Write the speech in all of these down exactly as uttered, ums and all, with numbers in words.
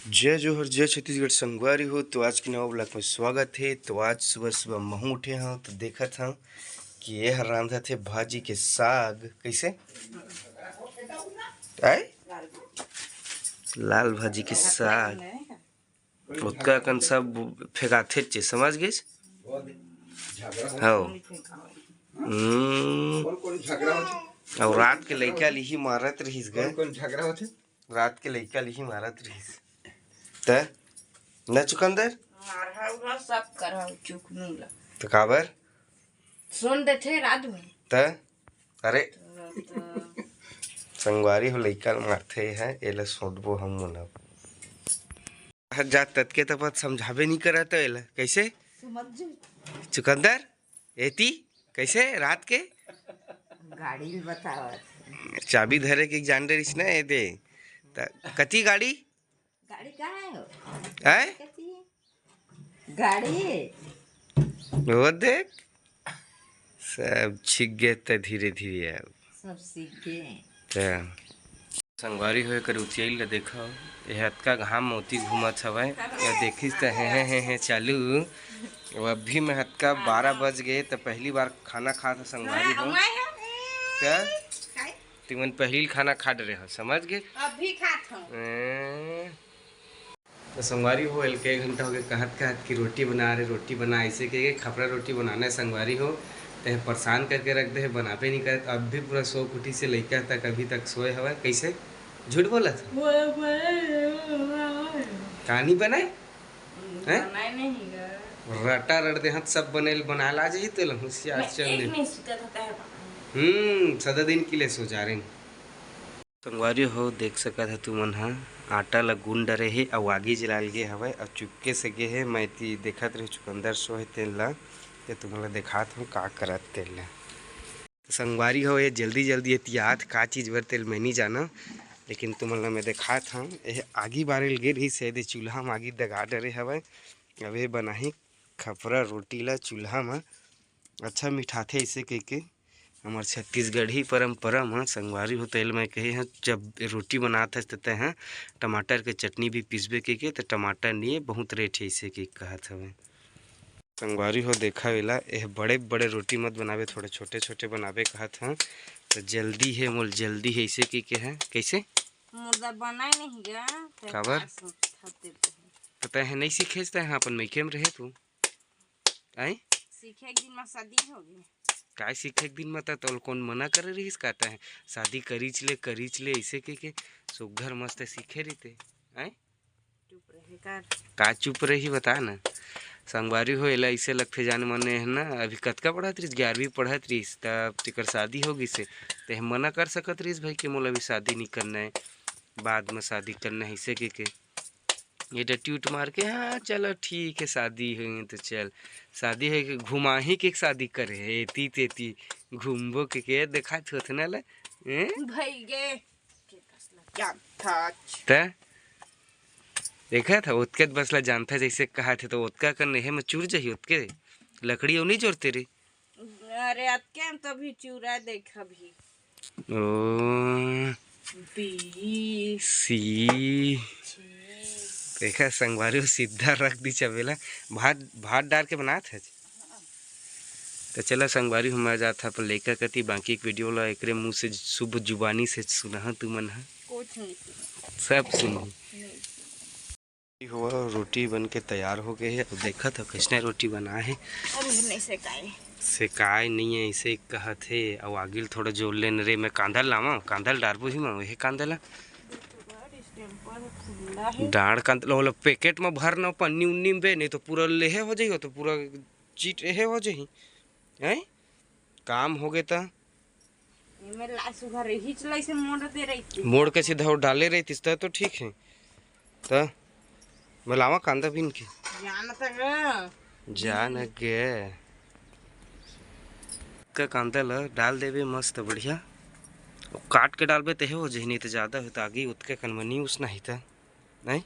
जय जोहर, जय छत्तीसगढ़ संगवारी हो। तो आज के नवा vlog में स्वागत हे। तो आज सुबह सुबह महूँ उठे हँव, तो देखत हँव कि ये हर रांधत हे भाजी के साग। कइसे? आय? लाल भाजी के साग। ओतका अकन सब फेंकाथे चे, समझ गेस? हव। हम्म। अउ रात के लइका लिही मारत रहिस गे। रात के लइका लिही मारत रहिस। त न चुकंदर? मारहा उरहा सब करहा चुकनू ला। त काबर? सुन देथे रात में। त अरे। त, त। संगवारी हो लइका ल मारथे है, एला सोटबो हम मुनब। हर जात ततके तपत समझाबे नहीं करत एला। कइसे? समझ। चुकंदर? एती? कइसे? रात के? गाड़ी ल बतावत। चाबी धरे के जान डरिस ना, ए दे। त कति गाड़ी? गाड़ी कहाँ है हो? हैं? कति? गाड़ी। वो देख, सब सीख गे त धीरे धीरे अब। सब सीख गे। त संगवारी हो एकर उचियाई ल देखव, ये अतका घाम म ओती घूमत हवय, ये देखिस त हे, हे, हे, हे, चालू। अब अभी में हतका बारह बज गे, त पहली बार खाना खात हे संगवारी हो। क्या? तुमन पहली खाना खा डरे हो, समझ गे? अभी खात हूँ। ए, तो संगवारी हो, एला कई घंटा हो गए कहत कहत कि रोटी बना रे, रोटी बना, ऐसे कह के खपरा रोटी बनाना है संगवारी हो। ते परेशान करके रख दे है, बनाबे नहीं करत। अब भी पूरा सो कुटी से लइका तक अभी तक सोए हवय। कैसे झूठ बोलत हव? कहानी बनाए? हैं? बनाए नहीं गा। रटा रट दे हाथ सब बने, बनाए ला जाही तेला, होशियार मैं चल एक दे। नहीं सुता था तहर पता नहीं। हम्म, सदा दिन के लिए सो जा रहे हैं। संगवारी हो, देख सकत ह तुमन ह, आटा ल गूंद डरे हे अउ आगी जलाल गे हवय अउ चुपके से गे हे। मैं एती देखत रहे चुकंदर सो हे तेन ल, ते तुमन ल देखात हूँ का करत तेन ल। त संगवारी हो, ये जल्दी जल्दी एती आत का चीज बर तेल मैं नहीं जाना, लेकिन तुमन ल मैं देखात हूँ। ये आगी बारे ल गे रहिस हे, दे चूल्हा म आगी दगा डरे हवय। अब ये बनाही खपरा रोटी ल चूल्हा म, अच्छा मिठाथे ऐसे कह के। हमर छत्तीसगढ़ी परंपरा म संगवारी हो, तेल मैं कहे ह, जब रोटी बनात हस त तैं ह टमाटर के चटनी भी पीसबे के, के त टमाटर निये बहुत रेट हे, इसे के कहत हवे। संगवारी हो, देखा एला, एह बड़े बड़े रोटी मत बनाबे, थोड़े छोटे छोटे बनाबे कहत ह। त जल्दी हे, मोल जल्दी हे, इसे के, के है कैसे? मुर्दा बनाए नहीं गा, ते काबर? पास में खाते रहे। त तैं ह नहीं सीखेस, तैं ह अपन मइके में रहे तू। आय? सीखे के दिन में शादी हो गई। काय सीखे के दिन में त तोल कौन मना करे रहिस का? तैं शादी करीच ले, करीच ले, ऐसे के, के सुघर मस्त सीखे रहिते। आय? चुप रहे कर। का चुप रही बता ना। संगवारी हो, एला ऐसे लगथे जाने मने है ना, अभी कतका पढ़त रहिस, ग्यारहवीं पढ़त रहिस, तब तेकर शादी हो गइस हे। ते मना कर सकत रहिस भाई कि मोला अभी शादी नहीं करना है, बाद में शादी करना है, ऐसे के, के। ये डट्यूट मार के, "हाँ, चलो ठीक है, शादी होई तो चल।" शादी होई के घुमाही के शादी करे है, एती तेती घूमबो के, के देखात होत ना ले, हैं? भई गे। के कस लग जात था। त देखा था, ओतके बस ला जानता, जैसे कहा थे, तो ओतका कन एहे में चुर जाही, ओतके लकड़ी ओ नहीं जोरते रे। अरे, अतके में तो भी चूरा देख अभी। ओ, बी। सी। छी। देखा संगवारी हो, सीधा रख दी चबेला। भात, भात डार के बनात हे। तो चला संगवारी हो, मैं जात हा अपन लइका कती, बाकी एक वीडियो ला एकरे मुंह से शुभ जुबानी से सुनहा तुमन हा। कुछ नहीं सुना। सब सुनही। नहीं सुना। हो, रोटी बन के तैयार हो गए हे। अब देखत हो कैसने रोटी बनाए हे। अभी नहीं सेकाए। सेकाए नहीं है, ऐसे कहत हे। अब आगिल थोड़ा जोर लेन रे, मैं कांदा लावा, कांदा डारबो ही मैं, वही कांदा ला। डांड़ कांदा ला, ओला पैकेट में भर ना पन्नी उन्नी में बे, नहीं तो पूरा लेहे हो जाइयो, तो पूरा चीट एहे हो जाही। हैं? काम हो गए ता? एमे ला सुघर रही, चला इसे मोड़ दे रही थी। मोड़ के सीधा वो डाले रही तीस, तो ठीक है। तो मैं लावा कांदा बीन के। जान तक। जान गे। का कांदा ला डाल देबे मस्त बढ़िया। वो काट के डालबे तेहे हो जही, नहीं तो ज़्यादा हो तो आगे उतके कनमनी उसना ही था। नहीं?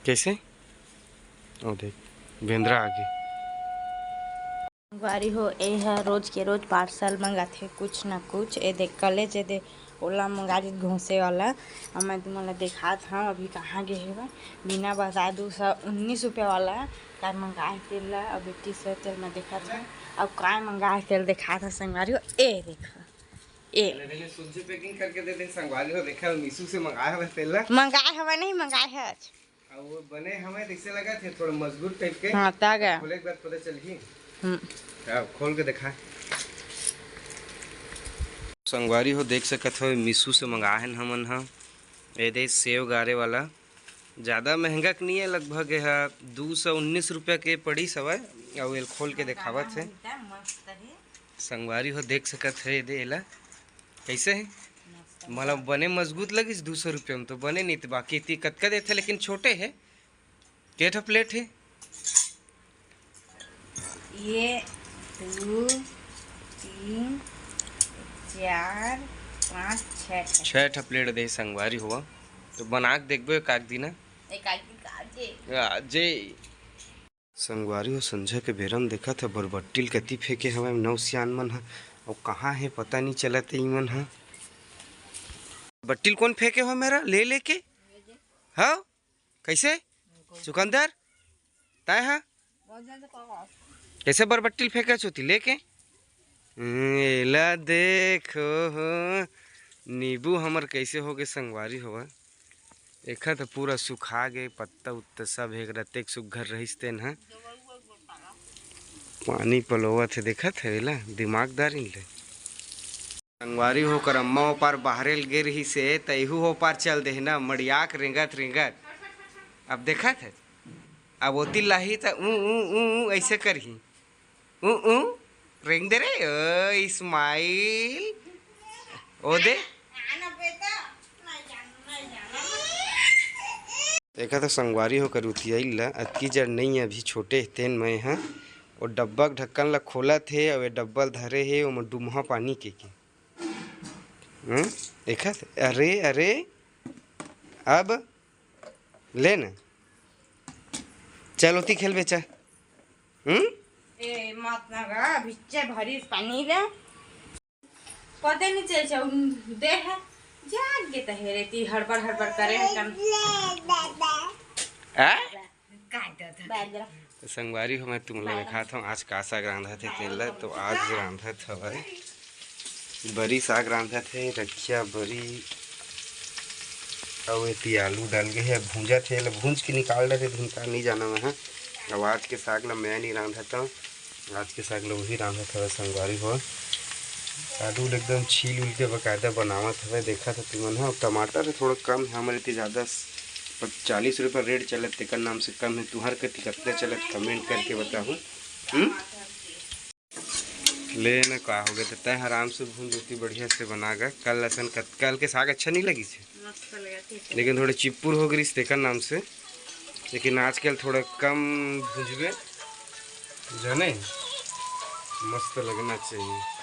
कैसे? ओ देख, बेंदरा आगे। संगवारी हो, ए ह रोज के रोज पार्सल मंगाथे कुछ ना कुछ। ए देख, कले जे दे ओला मंगा ली घोंसे वाला। अब मैं तुमन ला देखात हव अभी कहाँ गे हेवय। बिना बताए दू सौ उन्नीस रुपया वाला कार मंगाए तेल ला। अभी टी शर्ट तेल मैं देखात हव। अब काय मंगाए तेल देखात हव संगवारी हो। ए देखा, ए लेकिन शुद्ध पैकिंग करके दे दे संगवारी हो। देखा, मीशो से मंगाए हवय तेल ला। मंगाए हवय नहीं, मंगाए हच। अब वो बने हवय, जैसे लगा थे थोड़ा मजबूत टाइप के। हाँ, तागा। खोले के बाद पता चलही। हम्म। अब खोल के देखा। संगवारी हो, देख सकत हो, मीशो से मंगाए हन हमन ह। ए दे सेव गारे वाला, ज़्यादा महंगा के नहीं है, लगभग एहा दू सौ उन्नीस रुपया के पड़ीस हवय। अउ एल खोल के देखावत हे। मस्त हे। संगवारी हो, देख सकत हे, ए दे एला कैसे हे। मस्त। मतलब बने मजबूत लगिस दू सौ रुपया में, तो बने नहीं तो बाकी इतनी कतका देथे, लेकिन छोटे हे। के ठो प्लेट हे? ये दू, तीन, चार, पाँच, छः ठो। छः ठो प्लेट दे संगवारी हो। तो बना के देखबो एक आध दिन। एक आध दिन का जे। आ, जे। संगवारी हो, संझा के बेरा म देखत हे बरबट्टी ल कति फेंके हवय नौ सियान मन ह। अउ कहाँ हे पता नहीं चलत हे इमन ह। बट्टी ल कौन फेंके हो मेरा ले लेके? हाँ, कैसे? चुकंदर, तय हा? कैसे बरबट्टी ल फेंके चोती लेके? हम्म, एला देखो हो, नींबू हमर कैसे हो गे संगवारी होवा। एखर तो पूरा सुखा गे, पत्ता उत्ता सब हे, रतेक सुग्घर रहिस तेन ह। पानी पलोवत हे, देखत हे एला, दिमागदार इन ले। संगवारी हो, ओकर अम्मा ओ पार बाहरे ल गे रहिस हे, त एहू ओ पार चल दे हे ना, मड़ियाक रेंगत रेंगत। अब देखत हे, अब ओती लाही त ऊ, ऊ, ऊ, ऊ, ऐसे करही। ऊ, ऊ, रेंग दे रे, ओ, स्माइल। ओ दे। एका तो संगवारी हो कर उतियाइल ला, अतकी जड़ नहीं है, अभी छोटे तेन मैं ह। ओ डब्बा के ढक्कन ला खोलत हे, अउ ए डब्बा ल धरे हे, ओमा डुमहा पानी के के। हम्म? देखत? अरे, अरे, अब ले ना। चल, ओती खेल बेचा। हम्म? ए, मत ना गा, भिच्चे भरिस पानी ले। पते नहीं चल चल दे है। जाग गे त हेरे ती हड़बड़ हड़बड़ करे है कम। आ? तो संगवारी हो, मैं तुम लोग खात हूँ। आज का साग रांधत हे तेन ला, तो आज रांधत हवय बरी साग रांधत हे, रखिया बरी, अउ एती आलू डाल गे हे, भूंजत हे, एला भूंज के निकाल डरे, धुनता नहीं जाना मैं ह। अब आज के साग ला मैं नहीं रांधत हूँ, आज के साग ला वही रांधत हवय संगवारी हो। आलू ल एकदम छील उल के बकायदा बनावत हवय, देखत ह तुमन ह। टमाटर ह थोड़ा कम हे, हमर एती ज़्यादा प-, चालीस रुपया रेट चलत, तेकर नाम से कम हे। तुहर कति कतना चलत, कमेंट करके बताहू। हम्म? ले न का हो गे, त तय आराम से भूंज देती बढ़िया से बना गा। कल असन कत-, कल के साग अच्छा नहीं लगिस हे। मस्त लगत हे। लेकिन थोड़े चिप्पुर हो गिस तेकर नाम से, लेकिन आजकल थोड़ा कम भूंजबे, जाने मस्त लगना चाहिए।